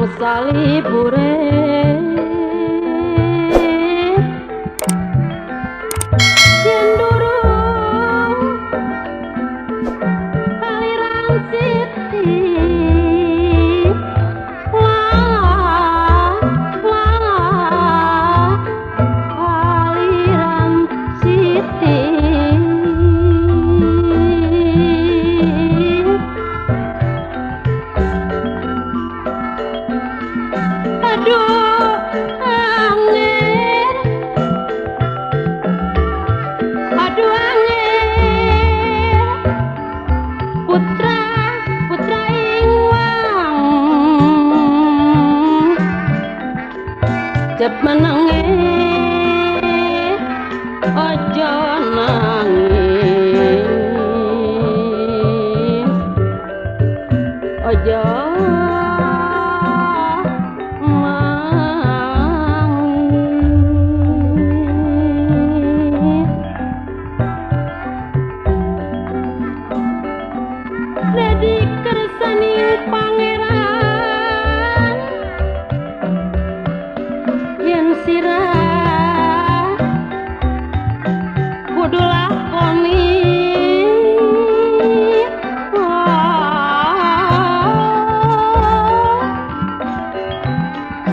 Salibure Cendurung aliran siti Wah, wah, aliran siti. Aduh angin, aduh angin, putra putra ingwang cep menenge ojo nangis, ojo. Dedi kersaning pangeran yen sirah kudu lakoni,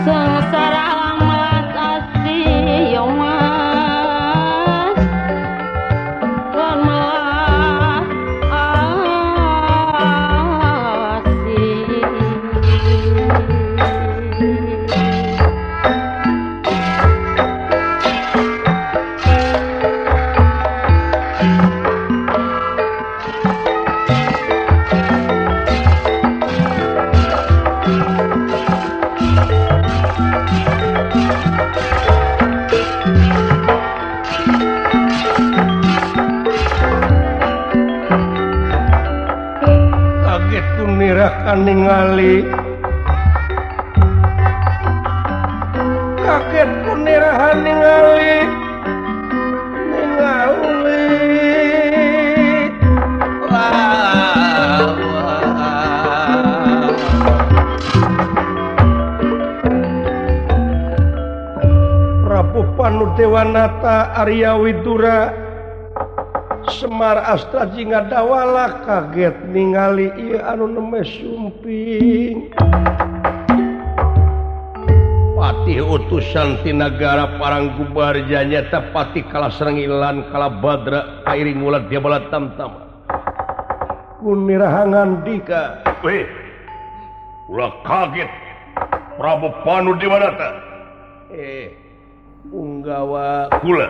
sengsara melas asih yo mas lan melas asih. Kaget kunirakan ningali, kaget kunirahan ningali, ningali. Wah, wah. Prabu Panudewanata Arya Widura Semar Astra Jingga Dawala kaget ningali ieu anu nembe sumping. Patih utusan ti nagara Paranggubarja nyata Patih Kalasrengi lan Kalabadra kairing ulat diabala tamtama. Kunirahangan dika. Weh, ulah kaget Prabu Panudewanata. Unggawa kula.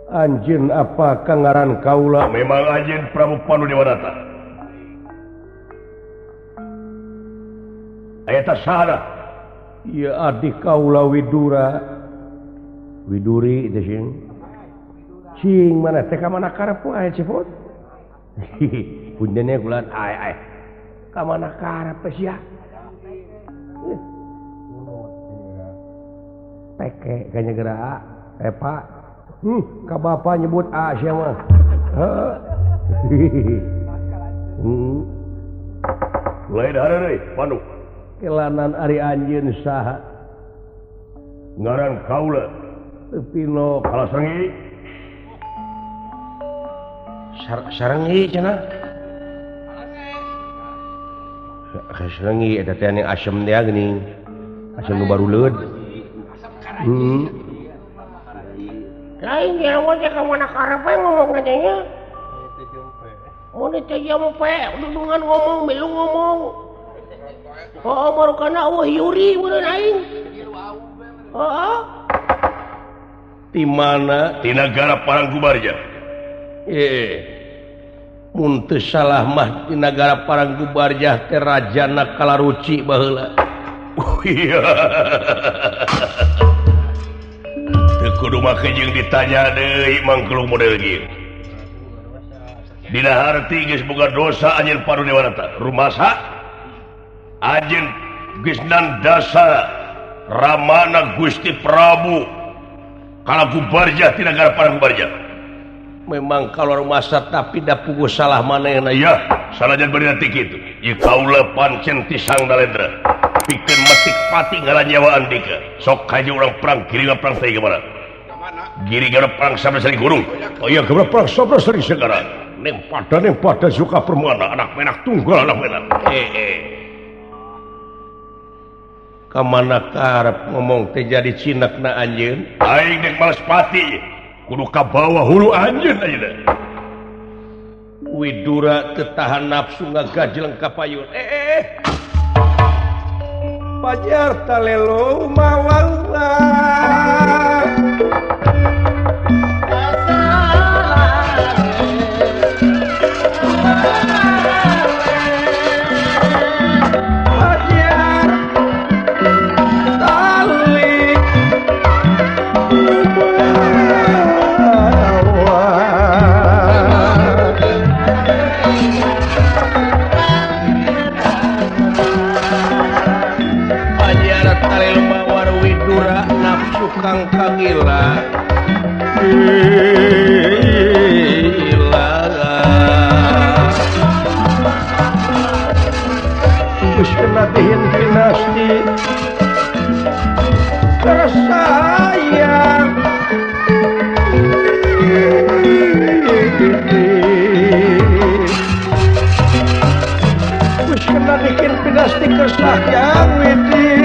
Anjeun apa kangaran kaula? Memang anjeun Prabu Panudewanata. Eta saha? Ieu adik kaula Widura. Widuri teh sing. Cing mana teh ka mana karep aya ciput? Punten kula ae ae. Ka mana karep sia? Peke kayaknya gerak. Pak. Ka bapa nyebut A sia mah. Lain hareureuy Panu. Kelanan ari anjeun saha? Ngaran kaula Tepino Kalasrengi. Sarengi cenah. Sarengi eta teh anu asem teh geuning. Asem nu baruleud. Lain nyawa teh ka mana karep we ngomong teh nya. Mun teh jampe dudungan ngomong milu ngomong. Oh, baru kana eueuh Yuri mun aing. Heeh. Di mana? Di nagara Paranggubarja. Mun teu salah mah di nagara Paranggubarja teh rajana Kalaruci baheula. Oh iya. Kudu make jeung ditanya deui mangkelung model kieu. Dina harti geus boga dosa anjeun Panudewanata. Rumasa anjeun geus nandasa Ramana Gusti Prabu Kalagubarja ti nagara Paranggubarja. Memang kalau rumasa tapi da puguh salah manehna. Ya, sanajan bari nanti kitu. Ieu kaula pancen ti Sang Nalendra. Pikeun metik pati ngaran nyawa andika. Sok haji urang perang giring perang teh ka mana? Giri gara perang sampai sering gunung. Oh iya gara perang sampai sering segara. Neng pada suka permana anak menak tunggal anak menak. Kamana karep ngomong teh jadi cinakna anjeun? Aing dek males pati. Kudu ka bawah hulu anjeun ayeuna. Widura teu tahan nafsu ngagajeleng ka payun. Pajar talelo mawawa. Pajar tali mawawa. Widura nafsu kang kagila gila geus kena dihin dinasti tersayang geus kena dihin dinasti tersayang widi.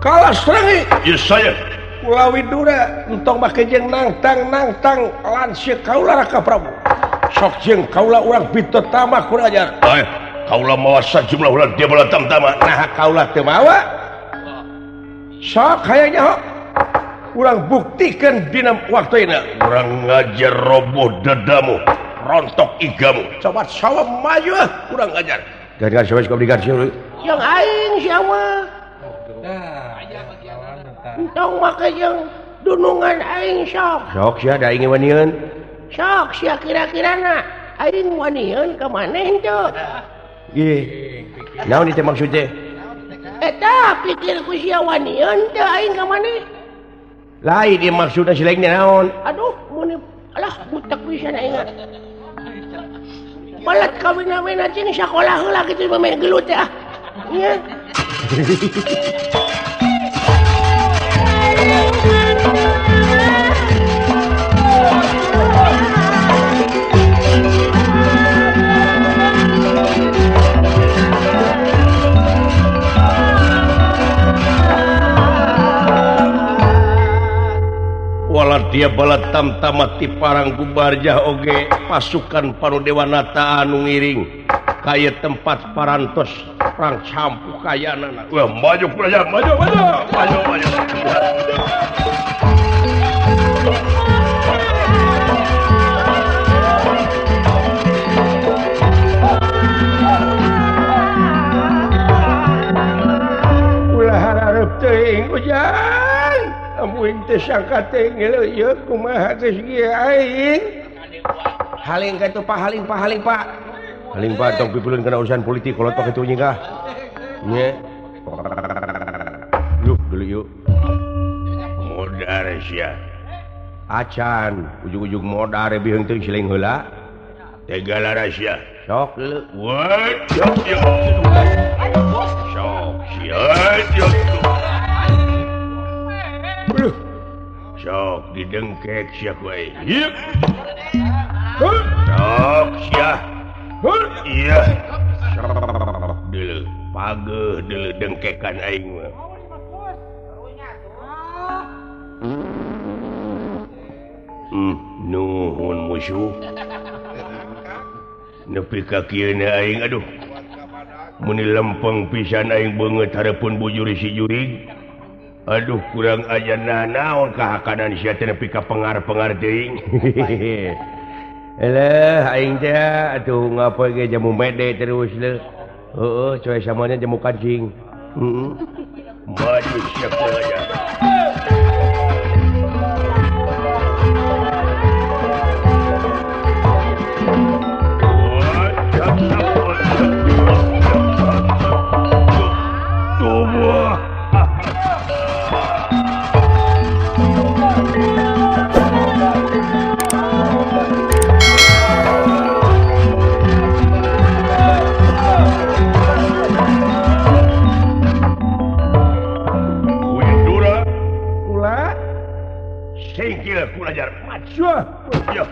Kalah serangi yes saya kula Widura entong make jeung nangtang lanceuk kaula Raka Prabu sok jeung kaula urang bito tamah kurang ajar. Kaula mawa sajumlah ulah dia bala tamtama nah kaula teu mawa sok hayang nyaho urang buktikeun dina waktuna urang ngajar roboh dadamu rontok igamu coba sawah maju kurang ajar gagal coba sok digarsi yang aing siapa entong make jeung dunungan aing sok sok sia da aing wanieun sok sia kira-kirana aing wanieun ka maneh henteu ih naon ieu maksud teh eta pikir ku sia wanieun teu aing ka maneh lain ieu maksudna si lain naon aduh mun alah butek pisan aing balat kawin-awin cing sakola heula kitu main gelut teh ah nya. Wala dia balat tamtama ti parang gubarjah oge pasukan Panudewanata anu ngiring kaya tempat parantos perang campuh kayanana. Wah maju maju maju maju maju. Ulah hareup teuing ujang. Amun teu sangka teh ngeuleuh ieu kumaha geus ieu aing. Haling ka tuh Pak, haling Pak, haling Pak. Haling Pak tong pipulun kana urusan politik kolot pak kitu nyingkah. Nya. Yuk dulu yuk. Modar sia. Acan ujug-ujug modar bihung teuing siling heula. Tega lara sia. Sok dulu. Wah, yok yok. Sok sia yok. Sok didengkek sia ku aing. Hiep. Sok sia. Iya. Sok deuleu pageuh deuleu dengkekan aing mah. Nuhun musuh. Nepi ka kieu aing aduh. Meni lempeng pisan aing beungeut hareupeun bujur si jurig. Aduh kurang aja nah naon kahakanan sia teh nepi ka pengar-pengar teuing. Eleh aing teh atuh ngapa ge jamu mede terus leuh. Heueuh coy samanya jamu kancing. Heeh. Maju sia aja. Tubuh. Singkil kulajar maju. Ya.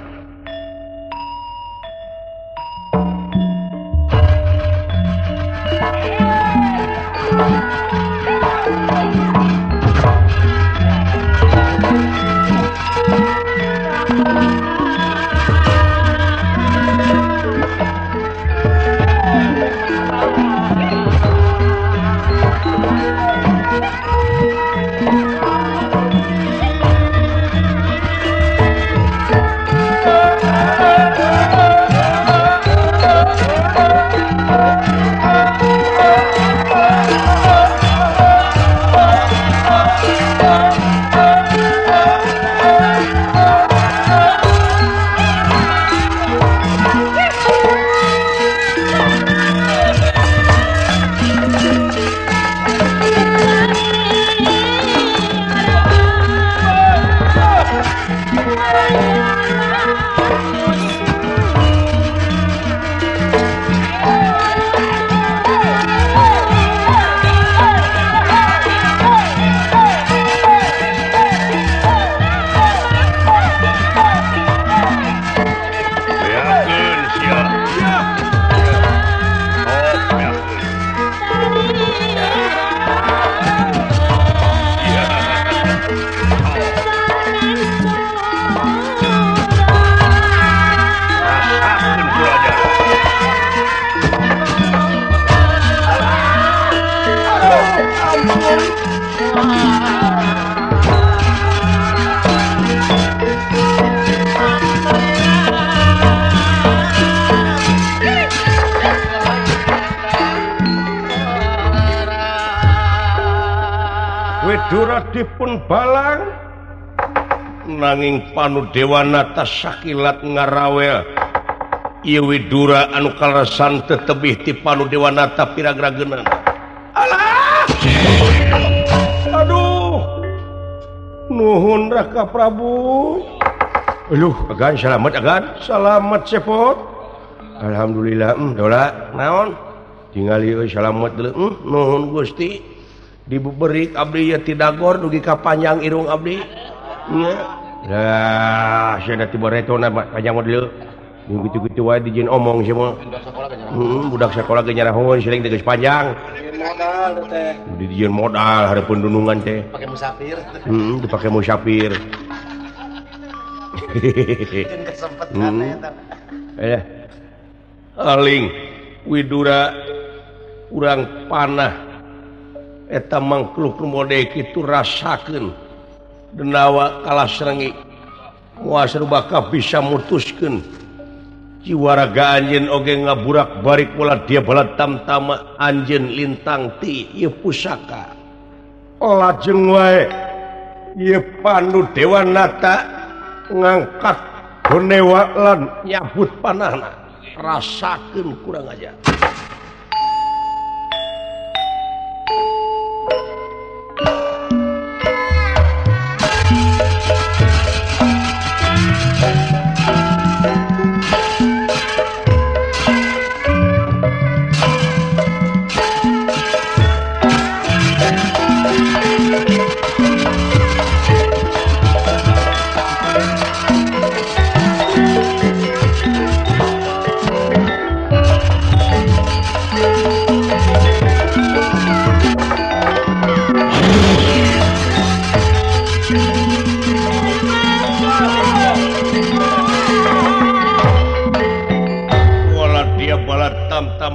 Widura dipun balang nanging Panudewanata sakilat ngarawel ieu Widura anu kaleresan tetebih ti Panudewanata piragrageunana. Alah! Aduh. Nuhun Raka Prabu. Aduh, agan selamat agan. Selamat cepot. Alhamdulillah, dola naon? Tingali euy selamat deuleu. Nuhun Gusti. Dibeberik abdi ya tidagor dugi ka panjang irung abdi. Nya. Lah, sia da tibaretona panjang mah deuleu. Gitu-gitu wae dijieun omong sia mah. Heeh, budak sakola ge nyarahun siling teh geus panjang. Modal teh. Dijieun modal hareupeun dunungan teh. Pake musafir. Heeh, dipake musafir. Jeung kesempetan eta. Eh. Aling Widura urang panah eta mangkluk mode kitu rasakeun denawa kalasrengi moal serubaka bisa mutuskeun jiwaraga anjeun oge ngaburak barik pola dia balat tamtama anjeun lintang ti ieu pusaka lajeng wae ieu Panudewanata ngangkat gonewa lan nyabut panahna rasakeun kurang aja.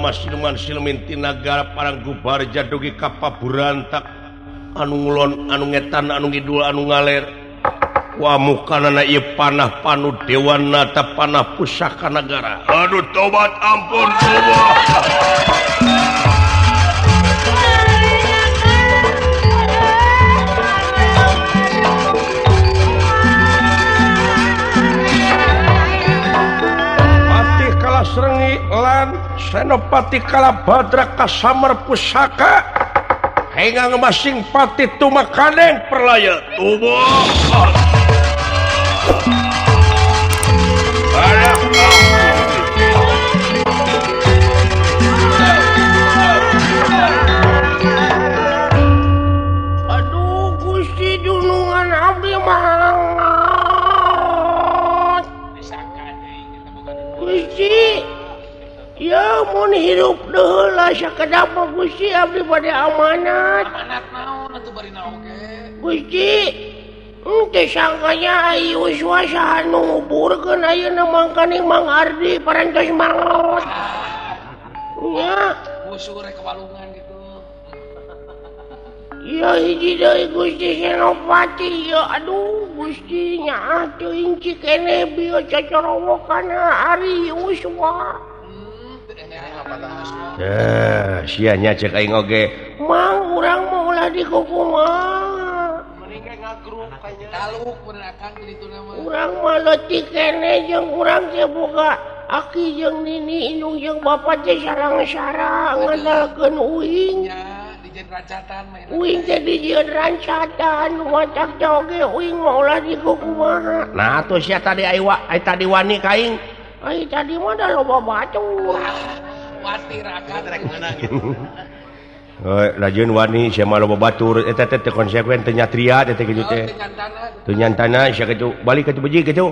Siluman silumin tinagara parang gubarja dugi ka paburantak anu ngulon anu ngetan anu ngidul anu ngaler wamukanana ieu panah Panudewanata panah pusaka nagara. Aduh tobat ampun tobat. Patih Kalasrengi lan Senopati Kalabadra kasamar pusaka hingga ngemasing pati tumakaneng perlaya tubuh. Aduh Gusti dunungan abdi mah Lamun hirup deheula sakedap mah Gusti abdi bade amanat. Amanat naon atuh barina oge? Gusti, teu sangkanya ai Yuswa saha nu nguburkeun ayeuna mangkaning Mang Ardi parantos maot. Nya, Busur rek walungan gitu. Ieu hiji deui Gusti Senopati ieu aduh Gusti nyaah teuing cik keneh bieu cacorowokanna Ari Yuswa. Eh, sia nya cek aing oge. Mang urang mah ulah dikukumaha. Taluk mun akang dituna mah. Urang mah leutik keneh jeung urang teh boga aki jeung nini indung jeung bapa teh sarang-sarang ngandalkeun uing. Nya dijieun rancatan mah. Uing teh dijieun rancatan matak teh oge uing mah ulah dikukumaha. Nah atuh sia tadi ai wa ai tadi wani ka aing. Ai tadi mah da loba batur. Watir akang rek meunang gitu. Heuh, lajeun wani sia mah loba batur eta teh teu konsekuen teu nyatria teh kitu teh. Teu nyantana sia kitu balik ka beji kitu.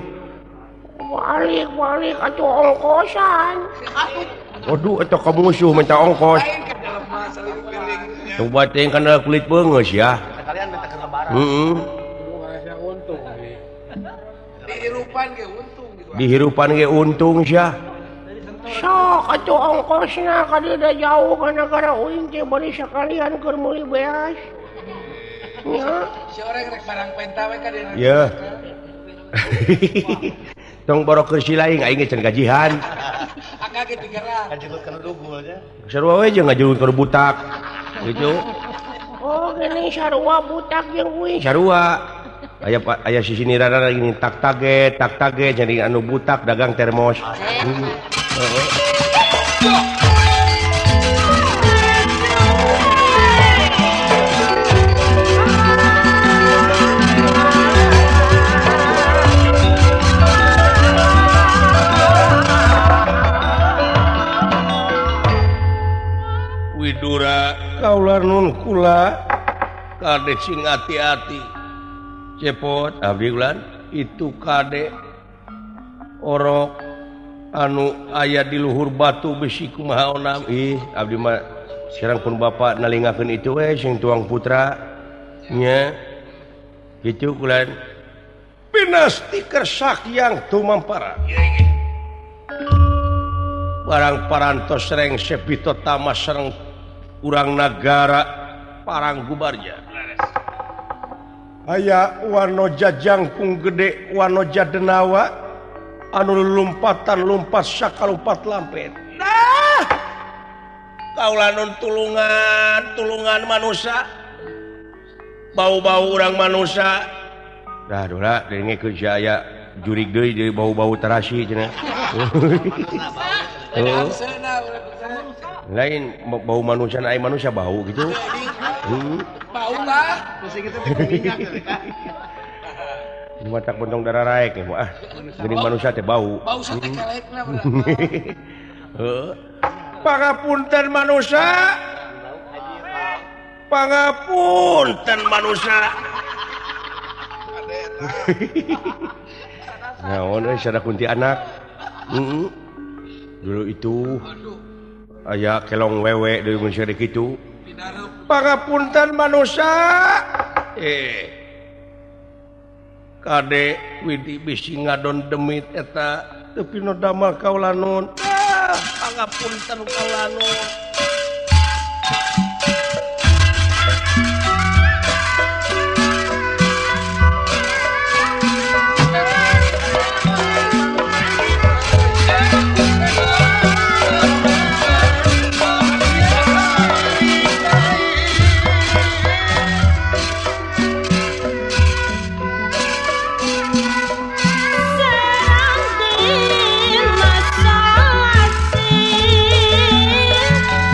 Balik-balik atuh ongkosan. Waduh eta ka musuh minta ongkos. Coba teh kana kulit beungeus ya. Sekalian minta ke lebaran. Heeh. Dihirupan ge untung gitu. Dihirupan ge untung sia. Sok atuh ongkosna ka dieu da jauh ka nagara uing teh bari sakalian keur meuli beas. Nya, Si orang rek barang penta we ka dieu. Yeuh. Tong boro keur si laing aing ge can gajihan. Akang ge digerak. Ngajenggut kana dugul nya. Sarua we jeung ngajenggut kana butak. Gitu. Oh, geuning sarua butak jeung uing. Sarua. Aya aya sisinirana gini tak tage jadi anu butak dagang termos. Widura kaula nun kula kade sing ati-ati cepot abdi ulan itu kade orok anu aya di luhur batu besi kumaha onam. Ih abdi mah serang pun bapak nalingakeun itu we sing tuang putra nya kitu kulan pinasti kersakyang tumampara barang parantos reng sepito tamas sareng urang nagara parang gubarja aya wanoja jangkung gede wanoja denawa anu lompatan lompat sakalompat lampet. Nah, kaula nun tulungan tulungan manusia bau-bau urang manusia. Dah dora dengekeun si aya jurig deui deui bau-bau terasi cenah. Oh. Lain bau manusia ai manusia bau gitu. Bau lah. Matak bontong darah raek ah. Geuning manusia teh bau. Bau sate kelekna. Heeh. Pangapunten manusia. Pangapunten manusia. Naon euy sada kuntianak. Heeh. Dulu itu aya kelong wewe deui mun sia kitu. Pangapunten manusia. Kade widi bisi ngadon demit eta teu pino damel kaula nun. Pangapunten kaula nun. Serang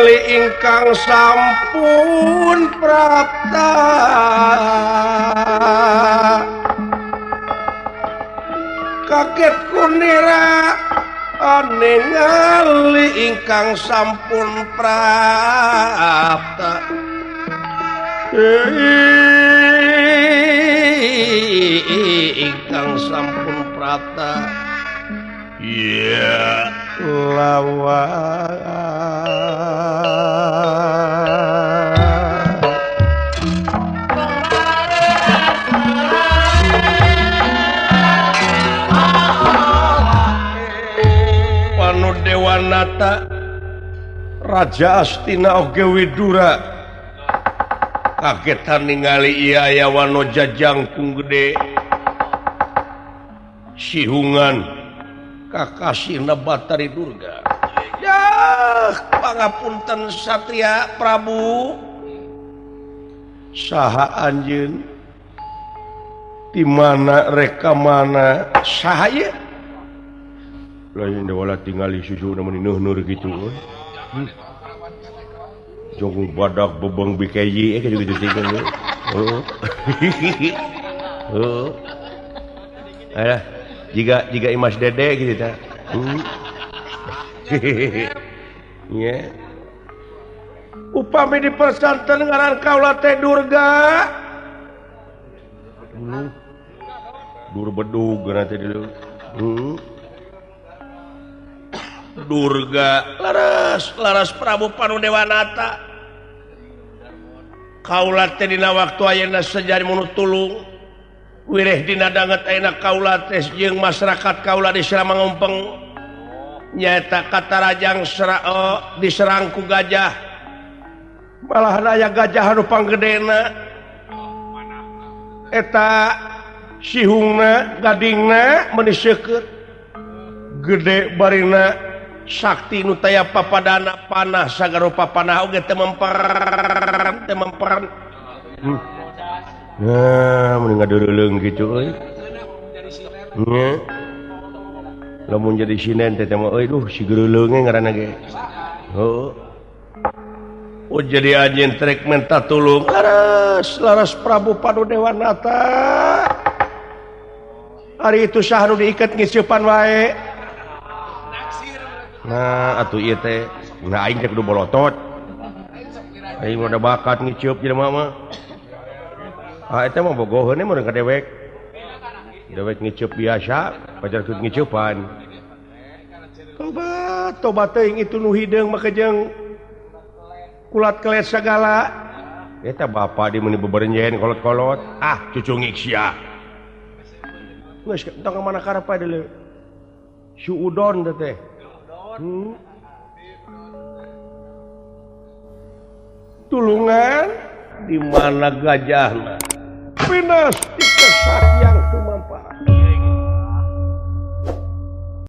ningali ingkang sampun prapta kaget kunira ningali ingkang sampun prapta ingkang sampun prapta iya lawan Panudewanata Raja Astina oge Widura kagetan ningali ieu aya wanoja jangkung gede sihungan kakasihna Batari Durga. Yah, pangapunten Satria Prabu. Saha anjeun? Di mana reka mana? Saha ieu? Lain wala tingali susu meni nuh-nur kitu euy. Jongkong badak bebeng bikeji kitu kitu teh. Heeh. Heeh. Alah, jika Imas Dede gitu ta. Nya. Upami dipersanten ngaran kaula teh Durga. Dur bedug geuna teh dulu. Durga laras laras Prabu Panudewanata. Kaula teh dina waktu ayeuna sejari mun tulung. Wireh dina danget ayeuna kaula teh jeung masyarakat kaula di Seramangompeng nyaeta katarajang diserang ku gajah malahan aya gajah anu panggedena eta sihungna gadingna meuni seukeut gede barina sakti nu taya papadana panah sagarupa panah oge teu memper teu memper. Nah, mun ngadeureuleung kitu euy. Nya. Lamun jadi sinen teh mah euy duh si geureuleung ngaranna ge. Heuh. Oh jadi anjeun trek menta tulung. Laras, laras Prabu Panudewanata. Ari itu saha nu diiket ngisieupan wae. Nah, atuh ieu teh nah aing teh kudu bolotot. Aing mah da bakat ngicieup jelema mah. Ah eta mah bogoheun mun ka dewek. Dewek ngiceup biasa, pajar keur ngiceupan. Tobat, tobat teuing itu nu hideung mah jeung kulat kelet sagala. Eta bapa di meuni beberenjen kolot-kolot. Ah, cucungik sia. Geus tong ka mana karep deuleu. Suudon teh. Tulungan di mana gajahna? Pinastika